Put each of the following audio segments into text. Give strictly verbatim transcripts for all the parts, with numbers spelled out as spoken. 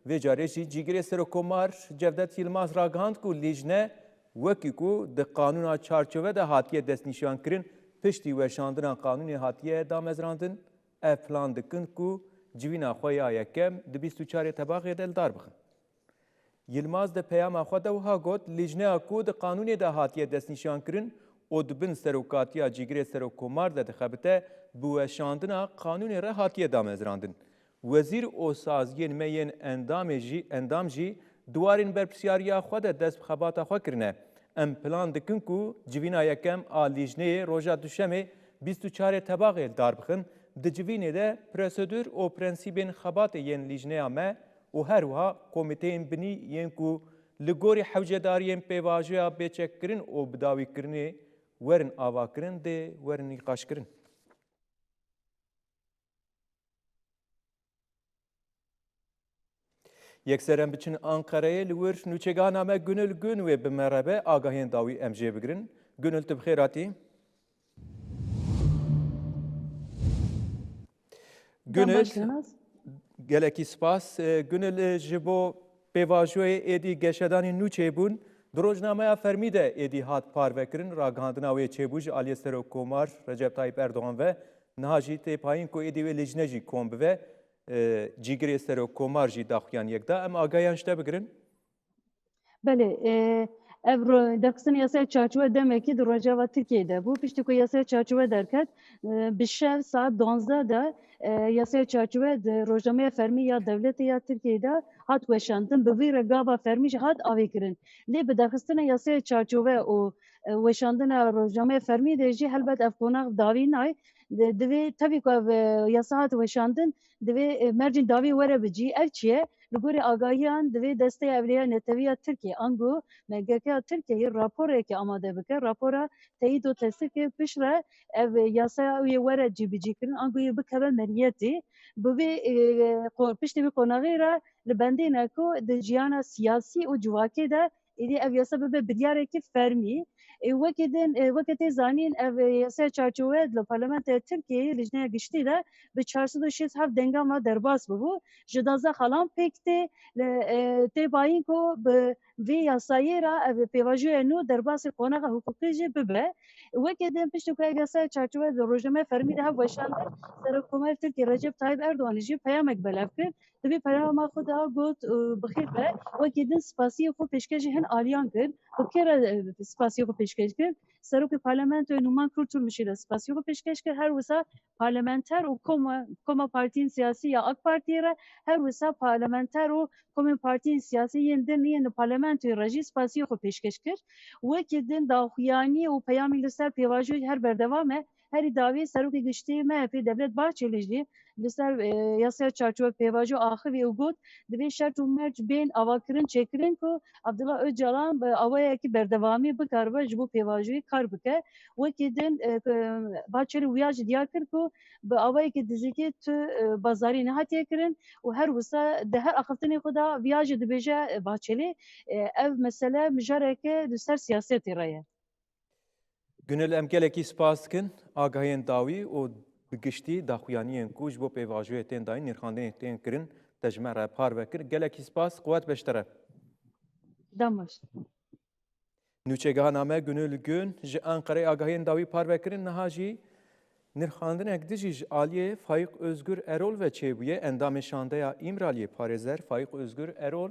Vê carê jî Cîgirê Serokkomar Cevdet Yilmaz ragihand ku lîjne wekî ku di qanûna çarçove de hatiye destnîşankirin, piştî weşandina qanûnê hatiye damezrandin, ev plan dikin ku civîna xwe ya yekem di bîst û çarê Tebaxê de li dar bixin. Yilmaz di peyama xwe de wiha got, lîjneya ku di qanûnê de hatiye destnîşankirin û di bin serokatiya Cîgirê Serokkomar de dixebite, bi weşandina qanûnê re hatiye damezrandin. Wezîr û saziyên me yên endamê jî, endam jî di warên berpirsyariya xwe de dest bi xebata xwe kirine. Em plan dikin ku civîna yekem a lîjneyê roja Duşemê bîst û çarê Tebaxê li dar bixin. Di civînê de prosedûr û prensîbên xebatê yên lîjneya me û her wiha komîteyên binî yên ku li gorî hewcedariyên pêvajoya bê çekkirin û bidawîkirinê werin avakirin dê werin nîqaşkirin. Yekser em biçin Anqereyê, li wir nûçegihana me Gunil Gun wê bi me re be, agahiyên dawî em jê bigirin. Gunil, tu bi xêr hatî. Gunil, gelekî spas. E, Gunil, e, ji bo pêvajoyê êdî geşedanî nûçê bûn. Di rojnameya fermî de êdî hat parvekirin, ragihandina wê çêbû ji aliyê Serokkomar Recep Tayyip Erdogan ve. Niha jî tê payîn ku êdî wê lîjne jî kom bive. E, Cîgirê Serokkomar jî daxuyaniyek da. Em agahiyan ji te bigirin. Belê, e, ev ro-, derxistina yasaya çarçowe demekî di rojeva Tirkiyeyê de bû. Piştî ku yasaya çarçowe derket, e, bi şev saet duwazdeh de, e, yasaya çarçowe di rojnameya fermî ya dewletê ya Tirkiyeyê de hat weşandin. Bi vî re gava fermî jî hat avêkirin. Lê bi derxistina yasaya çarçowe û, e, weşandina rojnameya fermî de jî helbet ev qonax dawî nayê. Di-, divê tevî ku ev, e, yasa hat weşandin, divê, e, mercên dawî were bi cî. Ev çi ye? Li gorî agahiyan divê Desteya Ewleya Netewiya Tirkiyê, ango M G K ya Tirkiyeyê raporekê amade bike, rapora teyîd û tesdîqê, piştre ev yasaya wê were cîbicîkirin, ango yê bikeve meriyetê. Bi vê, e, qo-, piştî vê qonaxê re li bendê ne ku di jiyana siyasî û civakê de êdî ev yasa bibe biryarekî fermî. Ê, wekî din, ê, weke tê zanîn, ev, ê, yasaya çarçowe li Parlamentoya Tirkiyeyê, Lijneya Giştî de bi çar sed û şêst û heft dengan ve derbas bibû. Ji duwazdeh xalan pêk tê, li, ê, tê bayîn ku bi vê yasayê re ev pêvajoya nû derbasî qonaxa hiqûqî jî bibe. Wekî din piştî ku ev yasaya çarçowe di rojnameya fermî de hev weşandin, Serokkomarê Tirkiyê Recep Tayyip Erdoganî jî peyamek belav kir. Di vê peyama xwe de got, e, bi xêr be, wekî din spasiyê xwe pêşkêşî hin aliyan kir. Bi kê re, e, spasiyê xwe pêşkêş kir? Serokê Parlamentoyê Numan Kurtulmuşî re spasiyê xwe pêşkêş kir. Her wisa parlamenter û koma, koma partiyên siyasî ya AK Partiyê re, her wisa parlamenter û komên partiyên siyasî yên din yên li parlamentoyê re jî spasiyê xwe pêşkêş kir. Wekî din daxuyanî û peyamên li ser pêvajoyê her berdewam e. Herî dawî Serokê Giştî M H P Devlet Bahçelî jî li ser, e, yasaya çarçowe pêvajo axivî û got, divê şert û merc bên avakirin, çêkirin ku Abdullah Ocalan bi awayekî berdewamî bikaribe ji bo pêvajoyê kar bike. Wekî din, e, Bahçelî wiya jî diyar kir ku bi awayekî dizîkî tu, e, bazarî nehatiye kirin û her wisa di her axiftinê xwe de viya jî dibêje, e, Bahçelî, e, ev mesele mijareke li ser siyasetê re ye. Gunil, em gelekî spas dikin. Agahiyên dawî û bi giştî daxuyaniyên ku ji bo pêvajoyê tên dayîn, nirxandinê tên kirin, te ji me re parve kir. Gelekî spas, quwet be ji te re. Demaş. Nûçegihana me Gunil Gun ji Enqereyê agahiyên dawî parve kirin. Niha jî nirxandinek dijî ji aliyê Faîq Ozgur Erol ve çêbûye. Endamê Şandeya Îmraliyê parêzer Faîq Ozgur Erol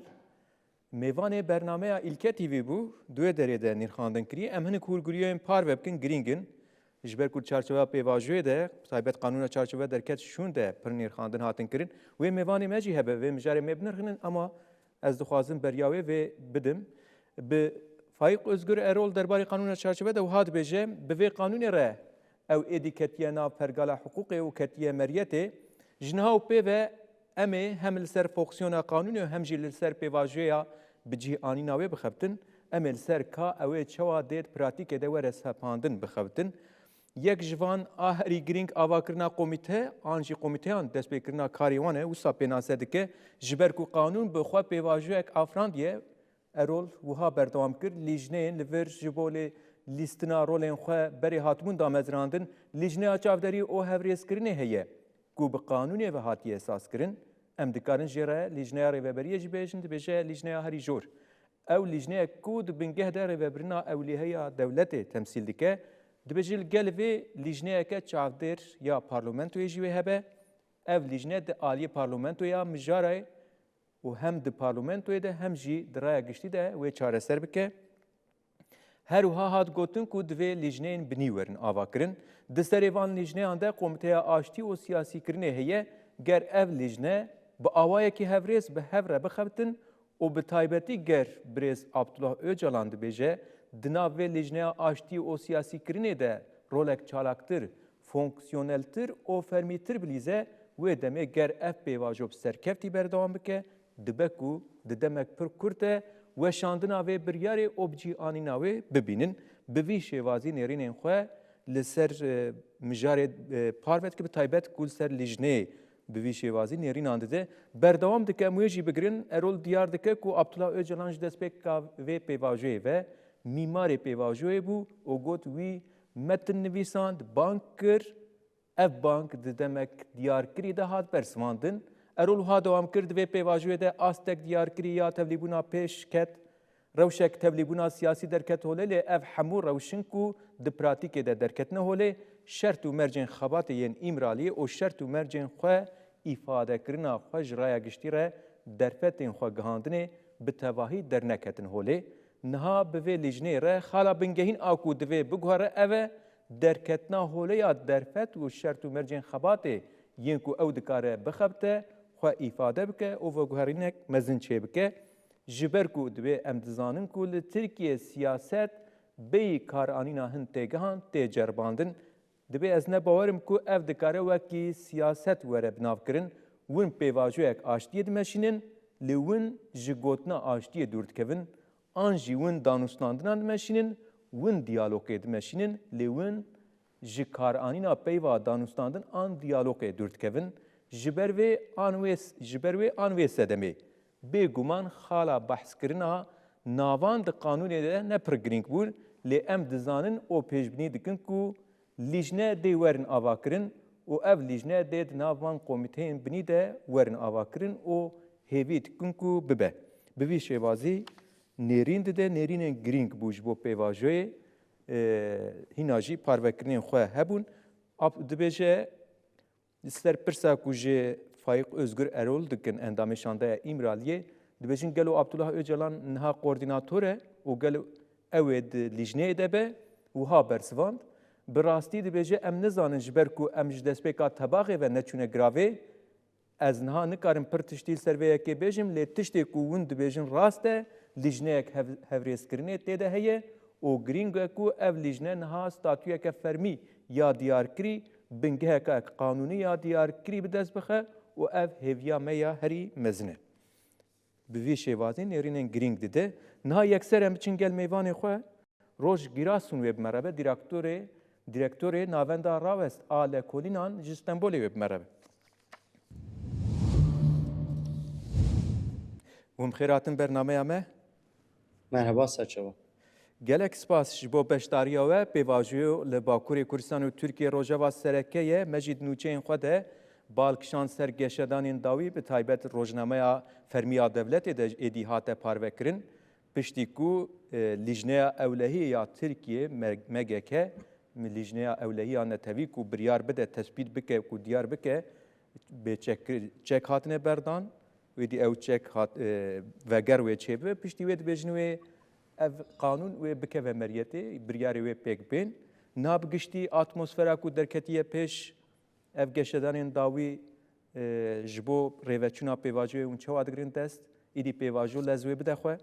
mêvanê bernameya Îlke T V bû, di wê derê de nirxandin kiriye. Em hinek hûrguliyên parve bikin, girîng in. Ji ber ku çarçoveya pêvajoyê de, taybet qanûna çarçove derket şûn de pir nirxandin hatin kirin. Wê mêvanê me jî hebe, vê mijarê me binirxînin, ama ez dixwazim beriya wê vê bidim. Bi Faîq Ozgur Erol derbarê qanûna çarçove de wiha dibêje, bi vê qanûnê re ew êdî ketiye nav pergala hiqûqê û ketiye meriyetê. Ji niha û pê ve Em ê hem li ser fonksiyona qanûnê û hem jî li ser pêvajoya bi cih anîna wê bixebtin. Em ê li ser ka ew ê çawa dê di pratîkê de were sepandin bixebtin. Yek ji van a herî girîng avakirina komîte an jî komîteyan destpêkirina karê wan e, wisa pênase dike. Ji ber ku qanûn bi xwe pêvajoyek afrandiye, Erol wiha berdewam kir, lîjneyên li vir ji bo lê lîstina rolên xwe berê hatibûn damezrandin, lîjneya çavderî û hevrêzkirinê heye ku bi qanûnê ve hatiye esaskirin, Em dikarin jê re lîjneya rêveberiyê jî bêjin, dibêje lîjneya herî jor. Ew lîjneyek ku di bingeh de rêvebirina ewlîheya dewletê temsîl dike, dibêje li gel vê lîjneyeke çavdêr ya parlamentoyê jî wê hebe. Ev lîjne di aliyê parlamentoya mijarê û hem di parlamentoyê de hem jî di raya giştî de wê çareser bike. Her wiha hat gotin ku divê lîjneyên binî werin avakirin. Di serê van lîjneyan de Komîteya Aştî û Siyasîkirinê heye. Ger ev lîjne bi awayekî hevrêz bi hev re bixebitin û bi taybetî ger birêz Abdullah Ocalan dibêje, di nav vê lîjneya aştî û siyasîkirinê de rolek çalaktir, fonksiyoneltir û fermîtir bilîze, wê demê ger ev pêvajo bi serkeftî berdewam bike, dibe ku di demek pir kurt de weşandina vê biryarê û bi cî anîna wê bibînin. Bi vî şêwazî nêrînên xwe li ser, e, mijarê, e, parve dike, bi taybet ku li ser lîjneyê bi vî şêwazî nêrînan dide. Berdewam dike, em wê jî bigirin. Erol diyar dike ku Abdullah Ocalan ji destpêka vê pêvajoyê ve mîmarê pêvajoyê bû û got, wî metin nivîsand, bang kir. Ev bang di demek diyarkirî de hat bersivandin. Erol wiha dewam kir, di vê pêvajoyê de astek diyarkirî ya tevlîbûna pêş ket, rewşek tevlîbûna siyasî derket holê, lê ev hemû rewşin ku di pratîkê de derketine holê, şert û mercên xebatê yên Îmraliyê û şert û mercên xwe îfadekirina xwe ji raya giştî re derfetên xwe gihandinê bi tevahî derneketin holê. Niha bi vê lîjneyê re xala bingehîn a ku divê biguhere ev e, derketina holê ya derfet û şert û mercên xebatê yên ku ew dikare bixebite, xwe îfade bike û veguherînek mezin çêbike. Ji ber ku divê em dizanin ku li Tirkiyê siyaset bêyî karanîna hin têgehan tê ceribandin, dibê ez ne bawer im ku ev dikare wekî siyaset were binavkirin. Win pêvajoyek aştiyê dimeşînin, lê win ji gotina aştiyê dûr dikevin. An jî win danûstandinan dimeşînin, win diyalogê dimeşînin, lê win ji karanîna peyva danûstandin an diyalogê dûr dikevin. Ji ber vê an wê, ji ber wê an wê sedemê, bêguman xala behskirina navan di qanûnê de ne pir girîng bû, lê em dizanin û pêşbînî dikin ku lîjne dê werin avakirin û ev lîjne dê di nav van komîteyên binî de werin avakirin û hêvî dikin ku bibe. Bi vî şêwazî nêrîn dide, nêrînên girîng bû ji bo pêvajoyê, e, hîna jî parvekirinên xwe hebûn. Ap-, dibêje, li ser pirsa ku ji Faîq Ozgur Erol dikin, endamê Şandeya Îmraliyê, dibêjin gelo Abdullah Ocalan niha koordînator e û gelo ew ê di lîjneyê de be? Wiha bersivand, bi rastî dibêje, em nizanin, ji ber ku em ji destpêka tebaxê ve neçûne giravê, ez niha nikarim pir tiştî li ser vê yekê bêjim, lê tiştê ku hûn dibêjin rast e, lîjneyek hev-, hevrêzkirinê tê de heye û girîng e ku ev lîjne niha statuyeke fermî ya diyarkirî, bingeheke qanûnî ya diyarkirî bi dest bixe û ev hêviya me ya herî mezin e. Bi vî şêwazî nêrînên girîng dide. Niha yekser em biçin gel mêvanê xwe. Roj Gîrasun wê bi me re be, dîraktorê, dîrektorê Navenda Rawest a Lekolînan ji Stenbolê wê bi me re be. Hûn bi xêr hatin bernameya me. Merhaba, serçava. Gelek spas ji bo beşdariya we. Pêvajoyê li Bakurê Kurdistan û Tirkiyê rojeva sereke ye. Me jî di nûçeyên xwe de bal kişand ser geşedanên dawî, bi taybet rojnameya fermî ya dewletê de êdî hate parvekirin. Piştî ku, e, Lîjneya Ewlehiyê ya Tirkiyê, M-, M G K, Lîjneya Ewlehî ya Netewî ku biryar bide, tespît bike, ku diyar bike, bê çek, çek hatine berdan, wê dî ew çek hat, e, veger wê çêbibe, piştî wê dibêjin wê ev qanûn wê bikeve meriyetê, biryarê wê pêk bên. Niha bi giştî atmosfera ku derketiye pêş, ev geşedanên dawî, e, ji bo rêveçûna pêvajoyê hûn çawa digirin dest? Îdî pêvajo lez wê bide xwe?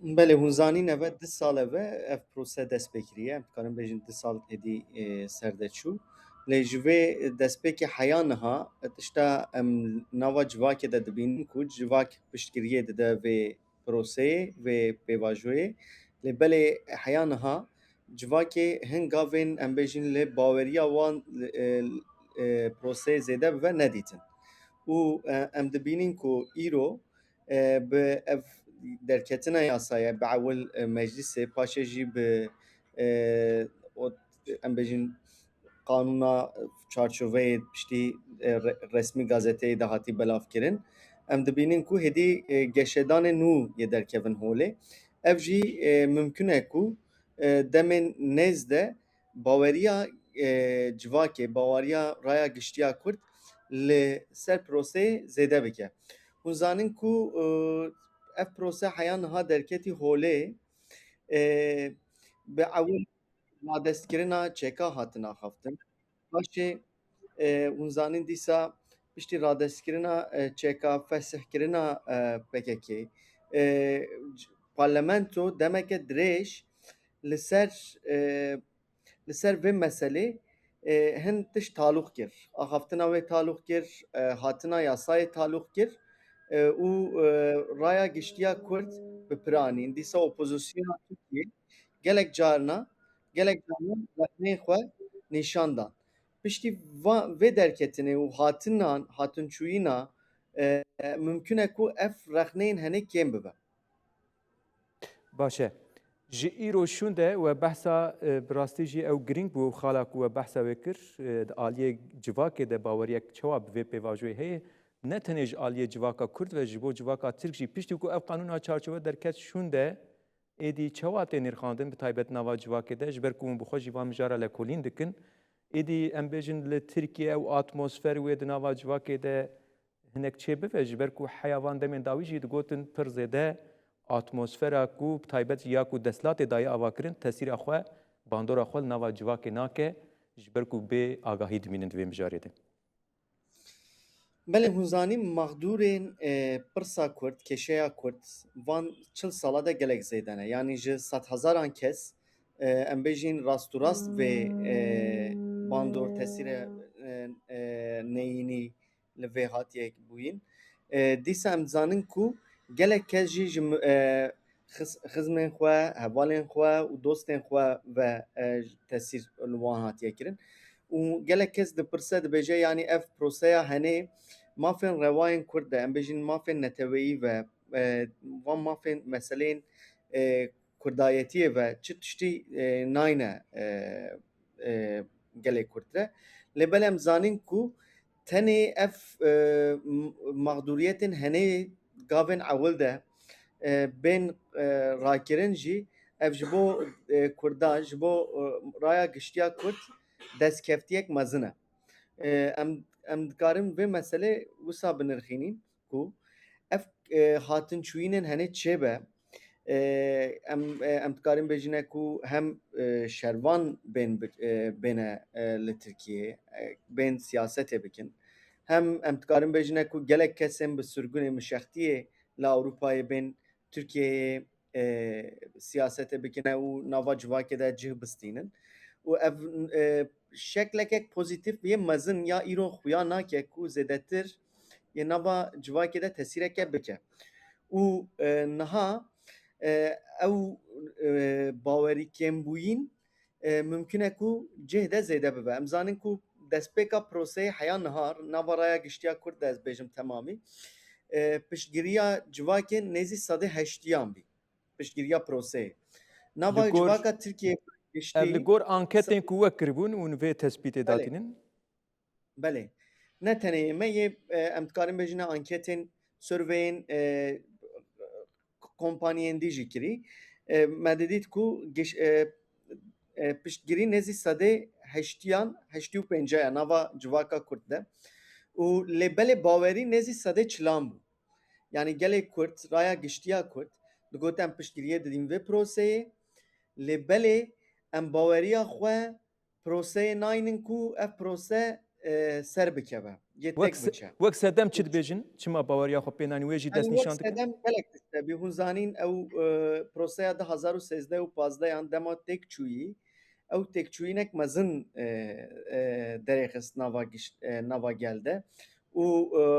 Belê, hûn zanîn, eve du sal e ve ev prose dest pê kiriye. Em dikarin bêjin du sal êdî, e, ser de çû. Lê ji vê destpêkê heya niha, tişta em nava civakê de dibînin ku civak piştgiriyê dide vê proseyê, vê pêvajoyê. Lê belê heya niha civakê hin gavên, em bêjin, li baweriya wan, e, e, proseyê zêde bibe nedîtin. Û, e, em dibînin ku îro, e, bi ev derketina yasayê, bi ewil, e, meclîsê, paşê jî bi, e, o, em bêjin, qanûna, e, çarçoveyê piştî, e, re-, resmî gazeteyê de hatî belavkirin. Em dibînin ku hêdî, e, geşedanê nû yê derkevin holê. Ev jî, e, mimkun e ku, e, demên nêz de baweriya, e, civakê, baweriya raya giştiya Kurd li ser proseyê zêde bike. Hûn zanin ku, e, ev prose heya niha derketî holê, e, bi ewil radestkirina çeka hatin axaftin. Paşê, e, hûn zanin dîsa piştî radestkirina, e, çeka, fesihkirina, e, P K K, e, c-, parlamento demeke dirêj li ser, e, li ser vê meselê, e, hin tişt talûq kir. Axaftina wê talûq kir, e, hatina yasayê talûq kir, e, û, e, raya giştiya Kurd bi pir anîn. Dîsa opozisyona Tirkiyê gelek carna, gelek carna rexneyên xwe nîşan dan. Piştî va-, vê derketinê û hatinan, hatinçûyîna, e, mimkun e ku ev rexneyên henê kêm bibe. Baş e. Ji îro şûnde we behsa, e, bi rastî jî ew girîng bû, xala ku we behsa wê kir, e, di aliyê civakê de baweriyek çawa bi vê pêvajoyê heye? Ne tenê ji aliyê civaka Kurd ve, ji bo civaka Tirk jî, piştî ku ev qanûna çarçove derket şûnde, êdî çawa tê nirxandin, bi taybet nava civakê de, ji ber ku hûn bi xwe jî van mijara lekolîn dikin. Êdî em bêjin li Tirkiye ew atmosfer wê di nava civakê de hinek çêbibe, ji ber ku heya van demên dawî jî digotin pir zêde atmosfera ku bi taybet ya ku desthilatê daye avakirin, tesîra xwe, bandora xwe li nava civakê nake, ji ber ku bê agahî dimînin di vê mijarê de. Belê, hûn zanîn, mexdûrên, e, pirsa Kurd, kêşeya Kurd, van çil sala de gelek zêde ne. Yanî ji sedhezaran kes, e, em bêjin, rast û rast vê, e, bandor, tesîre, e, e, neyînî li vê hatiye bûyîn. E, dîsa em dizanin ku gelek kes jî ji mi-, e, xiz-, xizmên xwe, hevalên xwe û dostên xwe ve, e, tesîr li wan hatiye kirin. Û gelek kes dipirse, dibêje, yanî ev proseya henê mafên rewayên Kurd de, em bêjin mafên neteweyî ve, e, van mafên meseleyên, e, Kurdayetiyê ve çi tiştî, e, nayne, e, e, gelê Kurd re. Lê belê em zanîn ku tenê ev, e, m-, mexdûriyetên henê gavên ewil de, e, bên, e, rakirin jî ev ji bo, e, Kurda, ji bo, e, raya giştiya Kurd destkeftiyek mezin e. E, em, em dikarin vê meselê wisa binirxînîn ku ev, e, hatinçûyînên henê çêbe, e, em, e, em dikarin bêjine ku hem, e, şervan bên bi-, e, bêne, e, li Tirkiyeyê, e, bên siyasetê bikin. Hem em dikarin bêjine ku gelek kesên bi sirgûnê mişextiyê li Ewropayê bên Tirkiyeyê, e, siyasetê bikine û nava civakê de cih bistînin. Û ev, e, şeklekek pozîtîf yê mezin ya îro xuya nake ku zêdetir yê nava civakê de tesîreke bike. Û, e, niha, e, ew, e, bawerî kêmbûyîn, e, mimkun e ku cih de zêde bibe. Em zanin ku destpêka proseyê heya nihar, nava raya giştiya Kurd de ez bêjim temamî, e, piştgiriya civakê nêzî sedê heştiyan bî. Piştgiriya proseyê. Nava Li gor, civaka Tirkiyê giştî ev li gor anketên ku we kiribûn û vê tespîtê Belê. datînin? Belê. Ne tenê me yê, e, em dikarin bêjine anketên, surveyên, e, kompaniyên dî jî kirî. E, me didît ku giş-, e, e, piştgirî nêzî sedê heştiyan, heştî û pênca ya nava civaka Kurd de. Û lê belê bawerî nêzî sedê çilan bû. Yanî gelê Kurd, raya giştiya Kurd, digot em piştgiriyê didîn vê proseyê, lê belê em baweriya xwe proseyê naynin ku ev prose, e, ser bikeve, yê Wek tek se-, biçe. wek sedem çi dibêjin? Çima baweriya xwe pê naynin? Wê jî Yanî dest wek nîşan dikin? sedem gelek tişt e. Hûn zanîn ew, e, proseya du hazar û sêzdeh û pazdeh yan dema têk çûyî, ew têkçûyînek mezin, e, e, derêxist nava giş-, e, nava gel de û,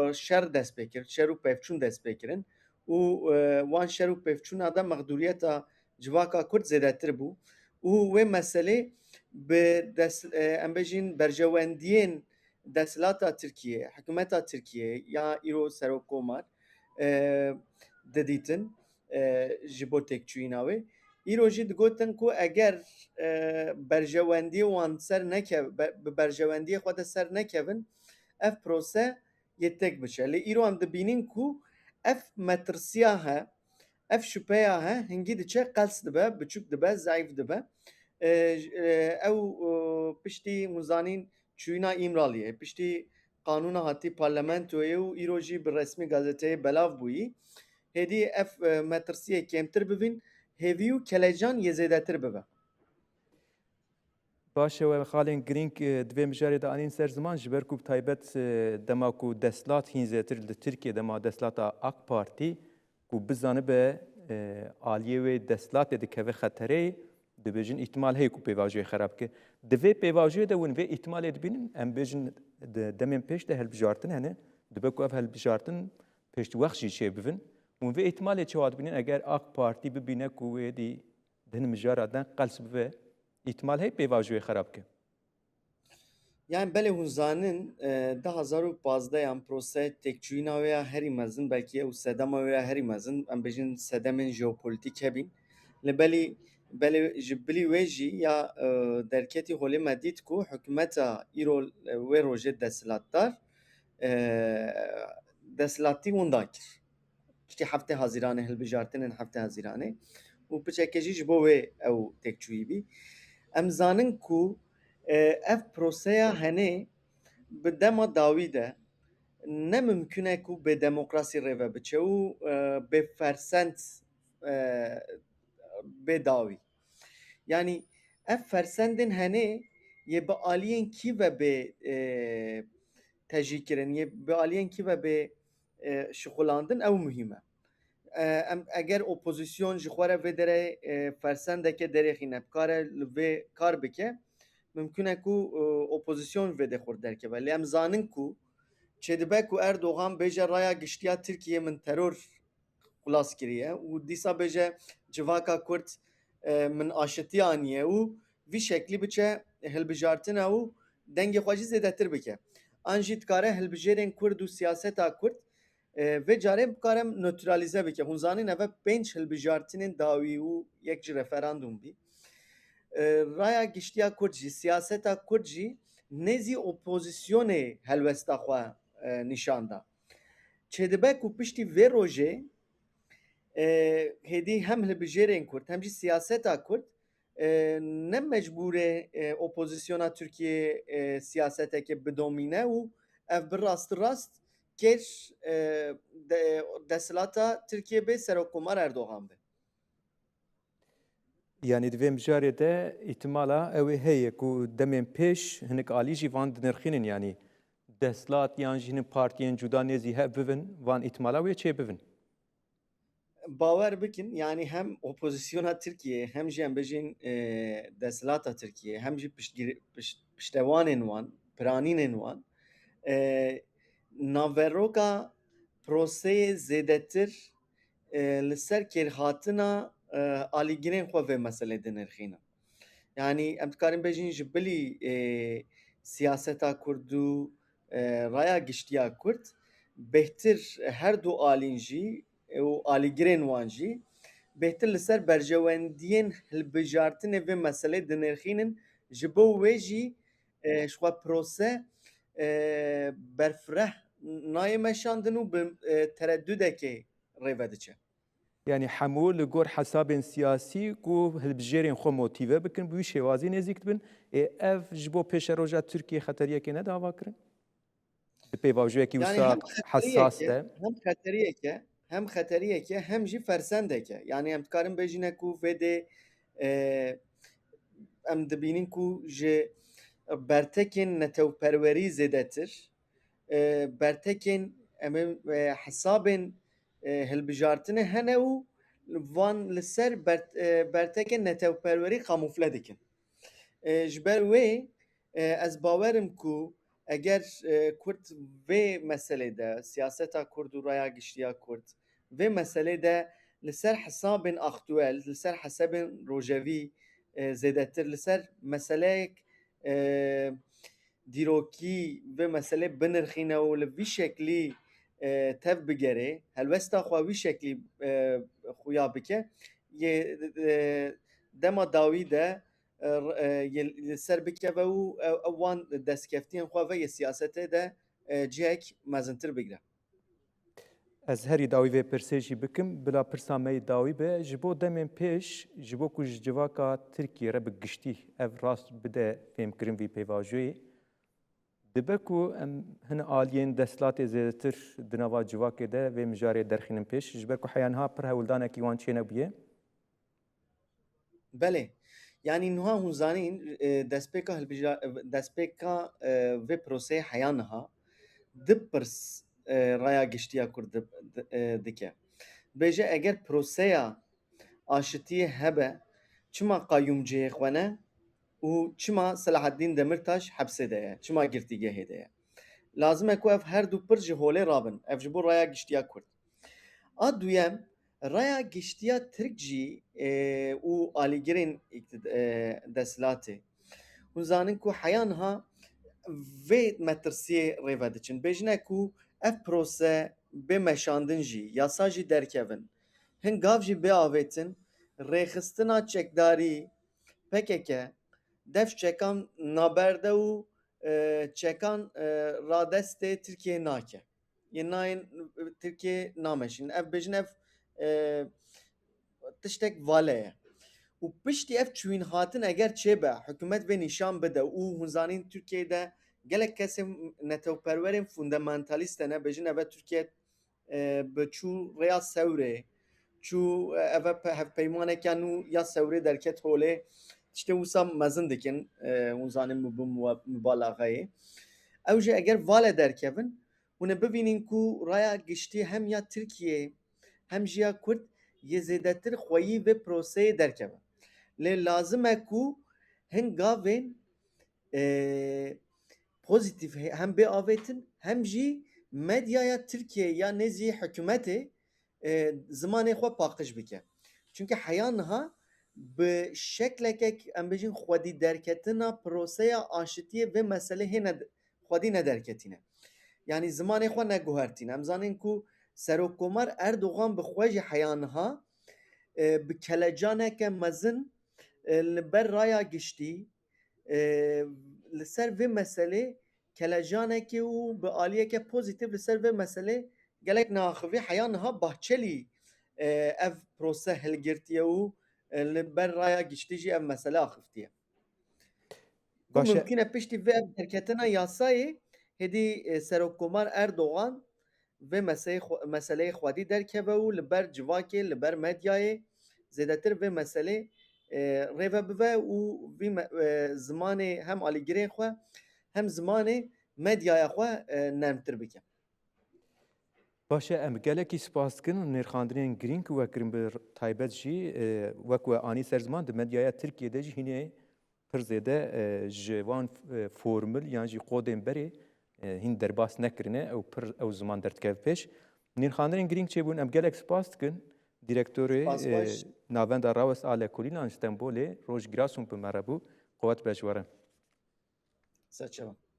e, şer dest pê kir, şer û pevçûn dest pê kirin û, e, wan şer û pevçûna de mexdûriyeta civaka Kurd zêdetir bû û wê meselê bi des-, e, em bêjin berjewendiyên desthilata Tirkiyê, hikûmeta Tirkiyê ya îro serokkomar, e, didîtin, e, ji bo têkçûyîna wê. Îro jî digotin ku eger, e, berjewendiyê wan ser neke-, be-, bi berjewendiyê xwe de ser nekevin, ev prose yê têk biçe. Lê îro em dibînin ku ev metirsiya he, ev şüpheya he, hingî diçe qels dibe, biçûk dibe, zeîf dibe. E, j-, e, ew, e, piştî hûn zanîn çûyîna Îmraliyê, piştî qanûna hatî parlamentoyê û îro jî bi resmî gazeteyê belav bûyî. Hêdî ev, e, metirsiyê kêmtir bibîn, hêvî û kelecan yê zêdetir bibe. Baş e, we xalên girîng, e, di vê mijarê de anîn ser ziman, ji ber ku bi taybet, e, dema ku desthilat hîn zêtir li Tirkiye, dema desthilata AK Partî, ku bizanibe, e, aliyê wê desthilatê dikeve xetereyê, dibêjin îhtimal heye ku pêvajoyê xerab bike. Di vê pêvajoyê de hûn vê îhtimalê dibînin, em bêjin di demên pêş de hilbijartin hene, dibe ku ev hilbijartin pêştî wext jî çêbibin. Hûn vê îhtimalê çawa dibînin eger AK Partî bibîne ku wê dî di hin mijara de qels bibe, îhtimal heye pêvajoyê xerab bike? Yani belê hûn zanin, e, du hazar û pazdeh yan proseyê têkçûyîna wê ya herî mezin, belkî ew sedema wê ya herî mezin, em bêjin sedemên jeopolîtîk hebîn. Lê belî, belê ji bilî wê jî ya, e, derketî holê me dît ku hikûmeta îro, e, wê rojê desthilatdar, e, desthilatî winda kir. Piştî heftê Hezîranê, hilbijartinên heftê Hezîranê û piçeke jî ji bo wê ew têkçûyî bî. Em zanin ku, e, ev proseya henê bi dema dawî de ne mimkun e ku bê demokrasî rêve biçe û, e, bê fersend, e, bê dawî. Yanî ev fersendên henê yê bi aliyên kî ve bê, e, tejî kirin, yê bi aliyên kî ve bê e, şixulandin, ew muhîm e. E, em, eger opozîsyon ji xwe re vê derê, e, fersendeke derêxîne, bikare li vê kar bike, mimkun e ku, e, opozîsyon vê dê xurt derkeve. Lê em zanin ku çêdibe ku Erdogan bêje raya giştiya Tirkiyê min teror xulas kiriye û dîsa bêje civaka Kurd, e, min aşitî aniye û vî şeklî biçe hilbijartina û dengê xwe jî zêdetir bike. An jî dikare hilbijêrên Kurd û siyaseta Kurd, e, vê carê bikare nötralîze bike. Hûn zanîn eve pênc hilbijartinên dawî û yek jî referandûm bî. E, raya giştiya Kurd jî, siyaseta Kurd jî nêzî opozîsyonê helwesta xwe, e, nîşan da. Çêdibe ku piştî vê rojê, e, hêdî hem hilbijêrên Kurd hem jî siyaseta Kurd, e, ne mecbûrê, e, opozîsyona Tirkiyeyê, e, siyaseteke bidomîne û ev bi rast rast kêr, e, de-, desthilata Tirkiyê bê, Serokkomar Erdogan be. Yanî di vê mijarê de îhtimala ew ê heye ku demên pêş hinek alî jî van dinirxînin, yanî desthilat yan jî hinek partiyên cuda nêzî hev bibin, van îhtimala wê çêbibin. Bawer bikin, yanî hem opozîsyona Tirkiyeyê, hem jî em bêjin, e, desthilata Tirkiyeyê, hem jî piştgir-, pişt-, piştewanên wan, piranînên wan, e, naveroka proseyê zêdetir, e, li ser kêrhatina, e, alîgirên xwe vê meselê dinirxînin. Yanî em dikarin bêjin ji bilî, e, siyaseta Kurd û, e, raya giştiya Kurd bêhtir her du alîn jî û alîgirên wan jî bêhtir li ser berjewendiyên hilbijartinê vê meselê dinirxînin, ji bo wê jî, e, ji xwe prose, e, berfireh nayê meşandin û bi, e, teredudekê rêve diçe. Yanî hemû li gor hesabên siyasî ku hilbijêrên xwe motîve bikin, bi wî şêwazî nêzîk dibin. Ê ev ji bo pêşeroja Tirkiyê xeteriyekê ne di ava kirin? Di pêvajoyekî Yanî wisa hem xeteriyek hesas e, de. Hem xeteriyek e, hem xeteriyek e, hem jî fersendek e. Yanî em dikarin bêjine ku vê dê, e, em dibînin ku ji bertekên netewperwerî zêdetir, e, bertekên, em ê, e, hesabên, e, hilbijartinê hene û van li ser ber-, e, bertekên netewperwerî kamufle dikin. E, ji ber wê, e, ez bawer im ku eger, e, Kurd vê meselê de, siyaseta Kurd û raya giştiya Kurd, vê meselê de li ser hesabên aktuel, li ser hesabên rojevî, e, zêdetir, li ser meseleyek, e, dîrokî vê meselê binirxîne û li vî şeklî, e, tev bigere, helwesta xwe wî şeklî, e, xuya bike, yê, e, dema dawî de, e, r-, e, yê li ser bikeve û ew, ew wan destkeftiyên xwe ve yê siyasetê de, e, cihek mezintir bigre. Ez herî dawî vê pirsê jî bikim, bila pirsa me yê dawî be, ji bo demên pêş, ji bo ku ji civaka Tirkiyê re bi giştî ev rast bide fêmkirin vî pêvajoyê, dibe ku em hin aliyên desthilatê zêdetir di nava civakê de vê mijarê derxînin pêş, ji ber ku heya niha pir hewldanekî wan çênebûye. Belê. Yanî niha hûn zanîn, e, destpêka hilbija-, destpêka, e, vê proseyê heya niha du pirs, e, raya giştiya Kurd di-, di-, e, dike. Bêje eger proseya aşitiyê hebe, çima Qayûm cihê xwe ne û çima Selahaddîn Demirtaş hepsê de ye, çima girtîgehê de ye? Lazim e ku ev her du pir ji holê rabin. Ev ji bo raya giştiya Kurd. A duyem, raya giştiya Tirk jî, e, û alîgirên îktid-, e, desthilatê. Hûn zanin ku heya niha vê metirsiyê rêve diçin. Bêjine ku ev prose bê meşandin jî, yasa jî derkevin. Hin gav jî bê avêtin, rêxistina çekdarî P K K dev çekan naberde û, e, çekan, e, radestê Tirkiyê nake. Yên nayên, e, Tirkiyê nameşîn. Ev bêjin ev, e, tiştek vale ye. Û piştî ev çûyîn hatin eger çêbe, hikûmet vê nîşan bide û hûn zanîn Tirkiyeyê de gelek kesên netewperwerên fundamentalîst hene, bêjin eve Tirkiye, e, bi çû rêya Sewrê, çû, e, eve pe-, hevpeymaneke nû ya Sewrê derket holê, tiştê wisa mezin dikin, e, hûn zanîn min bi muwa-, mubalaxeyê. Ew jî eger vale derkevin, hûn ê bivînin ku raya giştî hem ya Tirkiyê hem jî ya Kurd yê zêdetir xweyî vê proseyê derkeve. Lê lazim e ku hin gavên, e, pozîtîf he-, hem bê avêtin hem jî medyaya Tirkiyê ya nêzî hikûmetê, e, zimanê xwe paqij bike. Çunke heya niha bi şeklekek, em bêjin, xwedî derketina proseya aşitiyê vê meselê hê ne, xwedî nederketîne. Yanî zimanê xwe neguhertîne. Em zanîn ku Serokkomar Erdogan bi xwe jî heya niha, e, bi kelecaneke mezin, e, li ber raya giştî, e, li ser vê meselê kelecanekê û bi aliyeke pozîtîf li ser vê meselê gelek neaxivî. Heya niha Bahçelî, e, ev prose hilgirtiye û, e, li ber raya giştî jî ev mesele axiftiye. Ku Baş e. Mimkun e piştî vê ev derketina yasayê hêdî, e, Serokkomar Erdogan vê meseyê xwe-, meseleyê xwedî derkeve û li ber civakê, li ber medyayê zêdetir vê meselê, e, rêve bive û vî me-, e, zimanê hem alîgirê xwe hem zimanê medyaya xwe, e, nermtir bike. Baş e, em gelekî spas dikin nirxandinên girîng ku we kirin, bi taybet jî, e, wek we anî ser ziman, di medyaya Tirkiyê de jî hînê pir zêde, e, ji wan, e, formil yan jî kodên berê, e, hîn derbas nekirine, ew pir, ew ziman derdikeve pêş. Nirxandinên girîng çêbûn, em gelek spas dikin. Direktorê, Spas e, baş. Navenda Rawest a Lekolînan ji Stenbolê, Roj Girasun bi me re bû. Qewet be ji we re. Serçevan.